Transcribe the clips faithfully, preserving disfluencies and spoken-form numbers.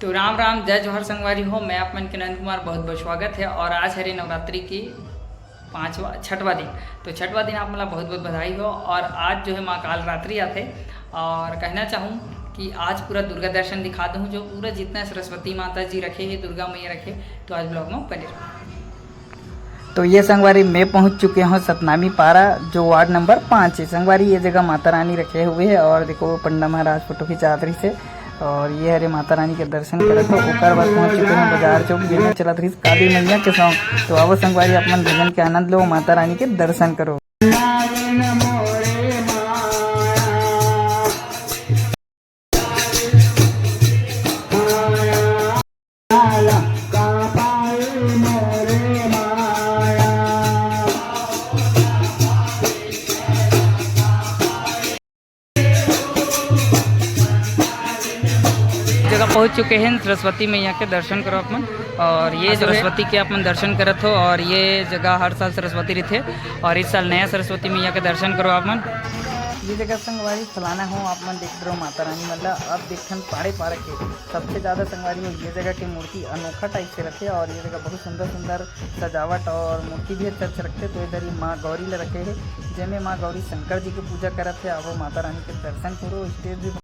तो राम राम, जय जोहार संगवारी हो, मैं आप मन के नंद कुमार, बहुत बहुत स्वागत है। और आज हरे नवरात्रि की पाँचवा, छठवा दिन। तो छठवा दिन आप मन ला बहुत बहुत बधाई हो। और आज जो है माँ काल रात्रि आथे, और कहना चाहूँ कि आज पूरा दुर्गा दर्शन दिखा दूँ, जो पूरा जितना सरस्वती माता जी रखे है, दुर्गा मैया रखे, तो आज vlog में बने रहो। तो ये संगवारी, मैं पहुंच चुके हूँ सतनामी पारा, जो वार्ड नंबर पाँच है। संगवारी, ये जगह माता रानी रखे हुए है और देखो, पंडा महाराज फोटो खिंचात रहिस हे। और ये हरे माता रानी के दर्शन करत हो, ओकर बाद पहुंच चुके हैं बाजार चौक, जेमे चलत रहिस काली मैया के सॉन्ग। तो आवो संगवारी, आप मन भजन के आनंद लो, माता रानी के दर्शन करो। जगह पहुंच चुके हैं, सरस्वती मैया के दर्शन करो आप मन। और ये जो है सरस्वती के आप मन दर्शन करत हो, और ये जगह हर साल सरस्वती रहिथे, और इस साल नया सरस्वती मैया के दर्शन करो आप मन। ये जगह संगवारी फलाना हो, आप मन देख रहो माता रानी मन ला। अब देखन पाड़े पारा के सबसे ज्यादा संगवारी हो, ये जगह के मूर्ति अनोखा टाइप से रखे, और ये जगह बहुत सुंदर सुंदर सजावट और मूर्ति भी अच्छा अच्छा रखते। तो इधर ही माँ गौरी ला रखे है, जेमे माँ गौरी शंकर जी के पूजा करत है। आवो माता रानी के दर्शन करो, स्टेज भी हो।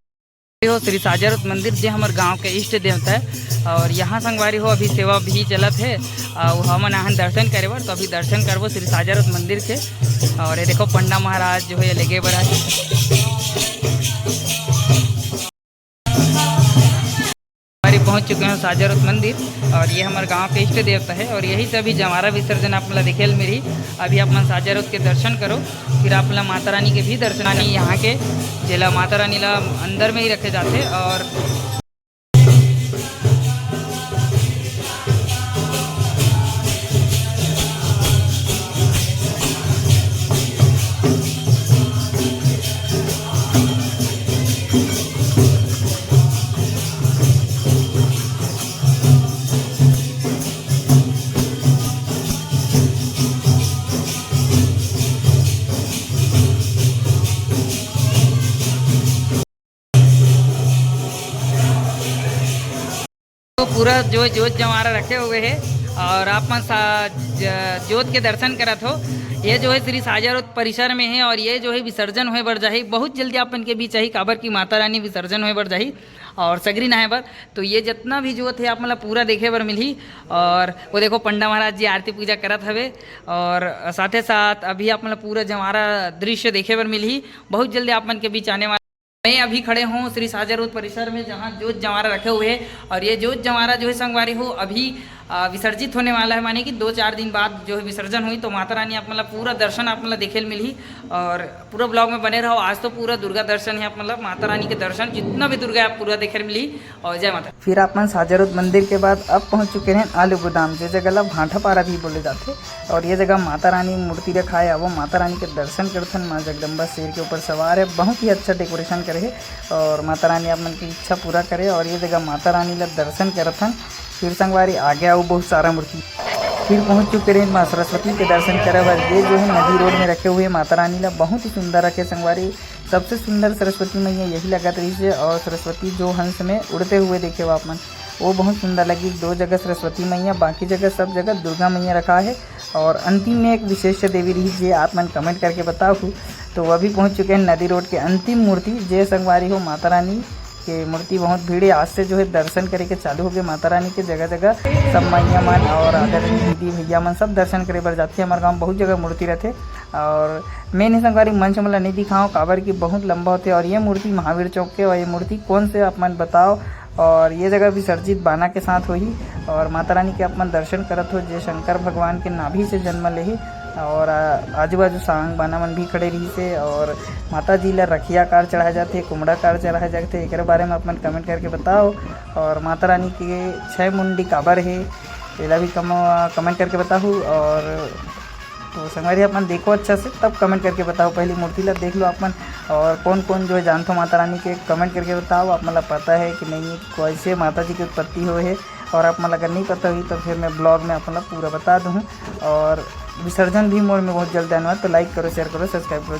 श्री साजारोत मंदिर, जे हमर गांव के इष्ट देवता है, और यहाँ संगवारी हो अभी सेवा भी चलत है, और हमन आहन दर्शन करे बर। तो अभी दर्शन करबो श्री साजारोत मंदिर के। और ये देखो पंडा महाराज जो है लेगे बर आए। हमारे पहुंच चुके हैं साजारोत मंदिर, और ये हमारे गांव के इष्ट देवता है, और यही से अभी जवारा विसर्जन आप मन ला देखे ल मिलही। अभी आप मन साजारोत के दर्शन करो, फिर आप मन ला माता रानी के भी दर्शन, रानी यहाँ के, जेला माता रानी ला अंदर में ही रखे जाते। और तो पूरा जो है जोत जवारा रखे हुए है, और आप मन सा-, ज-, जोत के दर्शन करत हो। ये जो है श्री साजारोत परिसर में है, और ये जो है विसर्जन होए बर जाही, बहुत जल्दी आप मन के बीच आही, काबर की माता रानी विसर्जन होए बर जाही और सगरी नहाए बर। तो ये जितना भी जोत है आप मन ला पूरा देखे बर मिलही। और वो देखो पंडा महाराज जी आरती पूजा करत हवे, और साथे साथ अभी आप मन ला पूरा जवारा दृश्य देखे बर मिलही, बहुत जल्दी आप मन के बीच आने वाला। मैं अभी खड़े हूँ श्री साजारोत परिसर में, जहाँ जोत जवारा रखे हुए हैं, और ये जोत जवारा जो है संगवारी हो अभी, आ, विसर्जित होने वाला है, माने कि दो चार दिन बाद जो है विसर्जन हुई। तो माता रानी आप मन ला पूरा दर्शन आप मन ला देखे ल मिलही, और पूरा vlog में बने रहो। आज तो पूरा दुर्गा दर्शन है, आप मन ला माता रानी के दर्शन, जितना भी दुर्गा है आप पूरा देखे ल मिलही। और जय माता। फिर आप मन साजारोत मंदिर के बाद अब पहुंच चुके हैं आलू गोदाम, जे जगह ला भांठा पारा भी बोले जाथे। और ये जगह माता रानी मूर्ति रखाए, आवो माता रानी के दर्शन करथन। माँ जगदम्बा शेर के ऊपर सवार है, बहुत ही अच्छा decoration करे है, और माता रानी आप मन की इच्छा पूरा करे। और ये जगह माता रानी ला दर्शन करथन। फिर संगवारी आगे आओ, बहुत सारा मूर्ति। फिर पहुंच चुके रहे माँ सरस्वती के दर्शन करे बर। ये जो है नदी रोड में रखे हुए माता रानी ला बहुत ही सुंदर रखे संगवारी। सबसे सुंदर सरस्वती मैया यही लगत रहिस हे, और सरस्वती जो हंस में उड़ते हुए देखे हो आप मन, वो बहुत सुंदर लगी। दो जगह सरस्वती मैया, बाकी जगह सब जगह दुर्गा मैया रखा है। और अंतिम में एक विशेष देवी रही, जे आप मन comment करके बताओ। तो वो भी पहुंच चुके हैं नदी रोड के अंतिम मूर्ति, जे संगवारी हो माता रानी के मूर्ति बहुत भीड़ है। आज से जो है दर्शन करे के चालू हो गए माता रानी के जगह जगह। सब मैया मन और आदरणीय दीदी भैया मन सब दर्शन करे बर जाथे। हमारे गाँव बहुत जगह मूर्ति रहथे। और मैं नहीं संगवारी मंच मन ला नहीं दिखाऊँ, काबर कि बहुत लंबा होथे। और ये मूर्ति महावीर चौक के, और ये मूर्ति कौन से आप मन बताओ। और ये जगह विसर्जित बाना के साथ होही। और माता रानी के आप मन दर्शन करत हो, जे शंकर भगवान के नाभि से जन्म लेही। और, आ, आजू बाजू सांग बाना मन भी खड़े रहिस हे। और माता जी ला रखिया कार चढ़ाए जाथे, कुमड़ा कार चढ़ाए जाथे, एकरे बारे में आप मन comment करके बताओ। और माता रानी के छह मुंडी काबर हे, एला भी कम-, comment करके बताहू। और तो संगवारी, अपन देखो अच्छा से, तब comment करके बताओ। पहली मूर्ति ला देख लो अपन, और कौन कौन जो है जानथो माता रानी के, comment करके बताओ। आप मन ला पता है कि नहीं, कैसे माता जी की उत्पत्ति हुए है, और आप मन ला अगर नहीं पता हुई तो फिर मैं vlog में अपन ला पूरा बता दूँ। और विसर्जन भी मोर में बहुत जल्द आने वाला, तो like करो, share करो, subscribe करो।